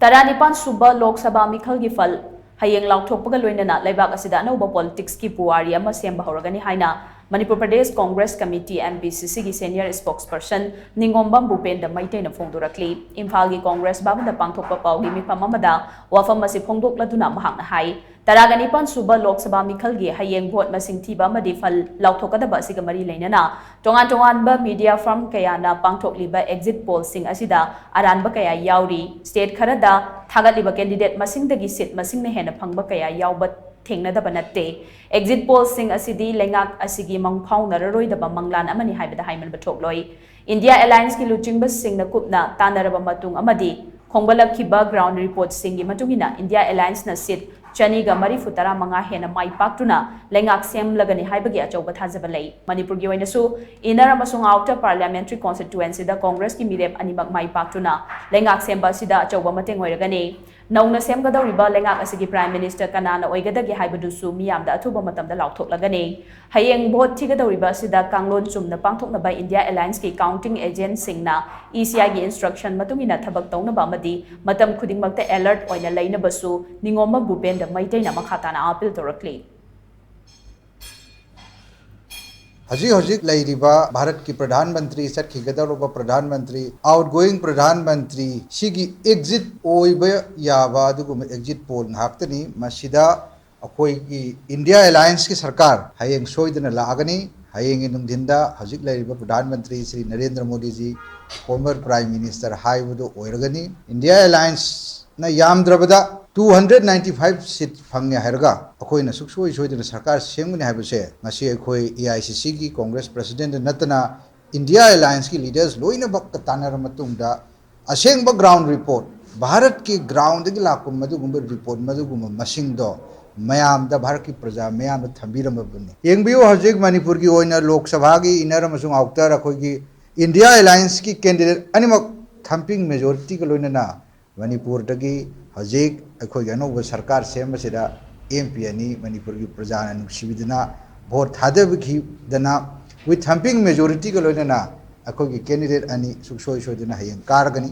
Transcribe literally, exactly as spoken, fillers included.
ꯇꯔꯥꯅꯤꯄꯥꯟ ꯁꯨꯕ ꯂꯣꯛ ꯁꯚꯥ ꯃꯤꯈꯜꯒꯤ ꯐꯜ ꯍꯌꯦꯡ ꯂꯥꯎꯊꯣꯛꯄꯒ ꯂꯣꯏꯅꯅ ꯂꯩꯕꯥꯛ ꯑꯁꯤꯗ ꯑꯅꯧꯕ ꯄꯣꯂꯤꯇꯤꯛꯁꯀꯤ ꯄꯨꯋꯥꯔꯤ ꯑꯃ ꯁꯦꯝꯕ ꯍꯧꯔꯒꯅꯤ ꯍꯥꯏꯅ ꯃꯅꯤꯄꯨꯔ ꯄ꯭ꯔꯗꯦꯁ ꯀꯣꯡꯒ꯭ꯔꯦꯁ ꯀꯃꯤꯇꯤ, MPCC, ꯒꯤ ꯁꯦꯅꯤꯌꯔ ꯁ꯭ꯄꯣꯛꯁꯄꯔꯁꯟ ꯅꯤꯉꯣꯝꯕꯝ ꯚꯨꯄꯦꯟꯗ꯭ꯔ ꯃꯩꯇꯩꯅ ꯐꯣꯡꯗꯣꯔꯛꯂꯤ꯫ ꯏꯝꯐꯥꯜꯒꯤ ꯀꯣꯡꯒ꯭ꯔꯦꯁ ꯚꯕꯟꯗ ꯄꯥꯡꯊꯣꯛꯄ ꯄꯥꯎꯒꯤ ꯃꯤꯐꯝ ꯑꯃꯗ ꯋꯥꯐꯝ ꯑꯁꯤ ꯐꯣꯡꯗꯣꯛꯂꯗꯨꯅ ꯃꯍꯥꯛꯅ ꯍꯥꯏ, ꯇꯔꯥꯒ ꯅꯤꯄꯥꯟ ꯁꯨꯕ ꯂꯣꯛ ꯁꯚꯥ ꯃꯤꯈꯜꯒꯤ ꯍꯌꯦꯡ ꯚꯣꯠ ꯃꯁꯤꯡ ꯊꯤꯕ ꯑꯃꯗꯤ ꯐꯜ ꯂꯥꯎꯊꯣꯛꯀꯗꯕ ꯑꯁꯤꯒ ꯃꯔꯤ ꯂꯩꯅꯅ ꯇꯣꯉꯥꯟ ꯇꯣꯉꯥꯟꯕ ꯃꯤꯗꯤꯌꯥ ꯐꯥꯔꯝ ꯀꯌꯥꯅ ꯄꯥꯡꯊꯣꯛꯂꯤꯕ ꯑꯦꯛꯖꯤꯠ ꯄꯣꯜꯁꯤꯡ ꯑꯁꯤꯗ ꯑꯔꯥꯟꯕ ꯀꯌꯥ ꯌꯥꯎꯔꯤ꯫ ꯁ꯭ꯇꯦꯠ ꯈꯔꯗ ꯊꯥꯒꯠꯂꯤꯕ ꯀꯦꯟꯗꯤꯗꯦꯠ ꯃꯁꯤꯡꯗꯒꯤ ꯁꯤꯠ ꯃꯁꯤꯡꯅ ꯍꯦꯟꯅ ꯐꯪꯕ ꯀꯌꯥ ꯌꯥꯎꯕ ꯊꯦꯡꯅꯗꯕ ꯅꯠꯇꯦ꯫ ꯑꯦꯛꯖꯤꯠ ꯄꯣꯜꯁꯤꯡ ꯑꯁꯤꯗꯤ ꯂꯩꯉꯥꯛ ꯑꯁꯤꯒꯤ ꯃꯪꯐꯥꯎꯅꯔꯔꯣꯏꯗꯕ ꯃꯪꯂꯥꯟ ꯑꯃꯅꯤ ꯍꯥꯏꯕꯗ ꯍꯥꯏꯃꯟꯕ ꯊꯣꯛꯂꯣꯏ꯫ ꯏꯟꯗꯤꯌꯥ ꯑꯦꯂꯥꯌꯟꯁꯀꯤ ꯂꯨꯆꯤꯡꯕꯁꯤꯡꯅ ꯀꯨꯞꯅ ꯇꯥꯟꯅꯔꯕ ꯃꯇꯨꯡ ꯑꯃꯗꯤ ꯈꯣꯝꯒꯠꯂꯛꯈꯤꯕ ꯒ꯭ꯔꯥꯎꯟ ꯔꯤꯄꯣꯔꯠꯁꯤꯡꯒꯤ ꯃꯇꯨꯡ ꯏꯟꯅ ꯏꯟꯗꯤꯌꯥ ꯑꯦꯂꯥꯌꯟꯁꯅ ꯁꯤꯠ ꯆꯅꯤꯒ ꯃꯔꯤꯐꯨ ꯇꯔꯥ ꯃꯉꯥ ꯍꯦꯟꯅ ꯃꯥꯏ ꯄꯥꯛꯇꯨꯅ ꯂꯩꯉꯥꯛ ꯁꯦꯝꯂꯒꯅꯤ ꯍꯥꯏꯕꯒꯤ ꯑꯆꯧꯕ ꯊꯥꯖꯕ ꯂꯩ꯫ ꯃꯅꯤꯄꯨꯔꯒꯤ ꯑꯣꯏꯅꯁꯨ ꯏꯟꯅꯔ ꯑꯃꯁꯨꯡ ꯑꯥꯎꯇꯔ ꯄꯥꯔꯂꯤꯌꯥꯃꯦꯟꯇꯔꯤ ꯀꯣꯟꯁꯇꯤꯇ꯭ꯋꯦꯟꯁꯤꯗ ꯀꯣꯡꯒ꯭ꯔꯦꯁꯀꯤ ꯃꯤꯔꯦꯞ ꯑꯅꯤꯃꯛ ꯃꯥꯏ ꯄꯥꯛꯇꯨꯅ ꯂꯩꯉꯥꯛ ꯁꯦꯝꯕ ꯑꯁꯤꯗ ꯑꯆꯧꯕ ꯃꯇꯦꯡ ꯑꯣꯏꯔꯒꯅꯤ꯫ ꯅꯧꯅ ꯁꯦꯝꯒꯗꯧꯔꯤꯕ ꯂꯩꯉꯥꯛ ꯑꯁꯤꯒꯤ ꯄ꯭ꯔꯥꯏꯝ ꯃꯤꯅꯤꯁꯇꯔ ꯀꯅꯥꯅ ꯑꯣꯏꯒꯗꯒꯦ ꯍꯥꯏꯕꯗꯨꯁꯨ ꯃꯤꯌꯥꯝꯗ ꯑꯊꯨꯕ ꯃꯇꯝꯗ ꯂꯥꯎꯊꯣꯛꯂꯒꯅꯤ꯫ ꯍꯌꯦꯡ ꯚꯣꯠ ꯊꯤꯒꯗꯧꯔꯤꯕ ꯑꯁꯤꯗ ꯀꯥꯡꯂꯣꯟ ꯆꯨꯝꯅ ꯄꯥꯡꯊꯣꯛꯅꯕ ꯏꯟꯗꯤꯌꯥ ꯑꯦꯂꯥꯌꯟꯁꯀꯤ ꯀꯥꯎꯟꯇꯤꯡ ꯑꯦꯖꯦꯟꯠꯁꯤꯡꯅ ECIꯒꯤ ꯏꯟꯁꯇ꯭ꯔꯛꯁꯟ ꯃꯇꯨꯡ ꯏꯟꯅ ꯊꯕꯛ ꯇꯧꯅꯕ ꯑꯃꯗꯤ ꯃꯇꯝ ꯈꯨꯗꯤꯡꯃꯛꯇ ꯑꯦꯂꯔꯠ ꯑꯣꯏꯅ ꯂꯩꯅꯕꯁꯨ ꯅꯤꯉꯣꯝꯕꯝ ꯚꯨꯄꯦꯟꯗ꯭ꯔ ꯃꯩꯇꯩꯅ ꯃꯈꯥ ꯇꯥꯅ ꯑꯥꯄꯤꯜ ꯇꯧꯔꯛꯂꯤ꯫ ꯍꯧꯖꯤꯛ ꯍꯧꯖꯤꯛ ꯂꯩꯔꯤꯕ ꯚꯥꯔꯠꯀꯤ ꯄ꯭ꯔꯙꯥꯟ ꯃꯟꯇ꯭ꯔꯤ, ꯆꯠꯈꯤꯒꯗꯧꯔꯕ ꯄ꯭ꯔꯙꯥꯟ ꯃꯟꯇ꯭ꯔꯤ, ꯑꯥꯎꯠꯒꯣꯌꯤꯡ ꯄ꯭ꯔꯙꯥꯟ ꯃꯟꯇ꯭ꯔꯤ, ꯁꯤꯒꯤ ꯑꯦꯛꯖꯤꯠ ꯑꯣꯏꯕ ꯌꯥꯕ ꯑꯗꯨꯒꯨꯝꯕ ꯑꯦꯛꯖꯤꯠ ꯄꯣꯜ ꯉꯥꯛꯇꯅꯤ꯫ ꯃꯁꯤꯗ ꯑꯩꯈꯣꯏꯒꯤ ꯏꯟꯗꯤꯌꯥ ꯑꯦꯂꯥꯌꯟꯁꯀꯤ ꯁꯔꯀꯥꯔ ꯍꯌꯦꯡ ꯁꯣꯏꯗꯅ ꯂꯥꯛꯑꯒꯅꯤ꯫ ꯍꯌꯦꯡꯒꯤ ꯅꯨꯡꯊꯤꯟꯗ ꯍꯧꯖꯤꯛ ꯂꯩꯔꯤꯕ ꯄ꯭ꯔꯙꯥꯟ ꯃꯟꯇ꯭ꯔꯤ Shri Narendra Modiji, former prime minister ꯍꯥꯏꯕꯗꯨ ꯑꯣꯏꯔꯒꯅꯤ꯫ ꯏꯟꯗꯤꯌꯥ ꯑꯦꯂꯥꯌꯟꯁꯅ ꯌꯥꯝꯗ꯭ꯔꯕꯗ two hundred ninety five ꯁꯤꯠ ꯐꯪꯉꯦ ꯍꯥꯏꯔꯒ ꯑꯩꯈꯣꯏꯅ ꯁꯨꯡꯁꯣꯏ ꯁꯣꯏꯗꯅ ꯁꯔꯀꯥꯔ ꯁꯦꯝꯒꯅꯤ ꯍꯥꯏꯕꯁꯦ ꯉꯁꯤ ꯑꯩꯈꯣꯏ AICCꯒꯤ ꯀꯣꯡꯒ꯭ꯔꯦꯁ ꯄ꯭ꯔꯁꯤꯗꯦꯟꯠ ꯅꯠꯇꯅ ꯏꯟꯗꯤꯌꯥ ꯑꯦꯂꯥꯌꯟꯁꯀꯤ ꯂꯤꯗꯔꯁ ꯂꯣꯏꯅꯃꯛꯀ ꯇꯥꯟꯅꯔ ꯃꯇꯨꯡꯗ ꯑꯁꯦꯡꯕ ꯒ꯭ꯔꯥꯎꯟ ꯔꯤꯄꯣꯔꯠ, ꯚꯥꯔꯠꯀꯤ ꯒ꯭ꯔꯥꯎꯟꯗꯒꯤ ꯂꯥꯛꯄ ꯃꯗꯨꯒꯨꯝꯕ ꯔꯤꯄꯣꯔꯠ, ꯃꯗꯨꯒꯨꯝꯕ ꯃꯁꯤꯡꯗꯣ ꯃꯌꯥꯝꯗ, ꯚꯥꯔꯠꯀꯤ ꯄ꯭ꯔꯖꯥ ꯃꯌꯥꯝꯗ ꯊꯝꯕꯤꯔꯝꯃꯕꯅꯤ꯫ ꯌꯦꯡꯕꯤꯌꯨ, ꯍꯧꯖꯤꯛ ꯃꯅꯤꯄꯨꯔꯒꯤ ꯑꯣꯏꯅ ꯂꯣꯛ ꯁꯚꯥꯒꯤ ꯏꯟꯅꯔ ꯑꯃꯁꯨꯡ ꯑꯥꯎꯇꯔ ꯑꯩꯈꯣꯏꯒꯤ ꯏꯟꯗꯤꯌꯥ ꯑꯦꯂꯥꯌꯟꯁꯀꯤ ꯀꯦꯟꯗꯤꯗꯦꯠ ꯑꯅꯤꯃꯛ ꯊꯝꯄꯤꯡ ꯃꯦꯖꯣꯔꯤꯇꯤꯒ ꯂꯣꯏꯅꯅ ꯃꯅꯤꯄꯨꯔꯗꯒꯤ ꯍꯧꯖꯤꯛ ꯑꯩꯈꯣꯏꯒꯤ ꯑꯅꯧꯕ ꯁꯔꯀꯥꯔ ꯁꯦꯝꯕꯁꯤꯗ MP ꯑꯅꯤ ꯃꯅꯤꯄꯨꯔꯒꯤ ꯄ꯭ꯔꯖꯥꯅ ꯅꯨꯡꯁꯤꯕꯤꯗꯨꯅ ꯚꯣꯠ ꯊꯥꯗꯕꯤꯈꯤꯗꯅ with thumping majorityꯒ ꯂꯣꯏꯅꯅ ꯑꯩꯈꯣꯏꯒꯤ ꯀꯦꯟꯗꯤꯗꯦꯠ ꯑꯅꯤ ꯁꯨꯡꯁꯣꯏ ꯁꯣꯏꯗꯅ ꯍꯌꯦꯡ ꯀꯥꯔꯒꯅꯤ꯫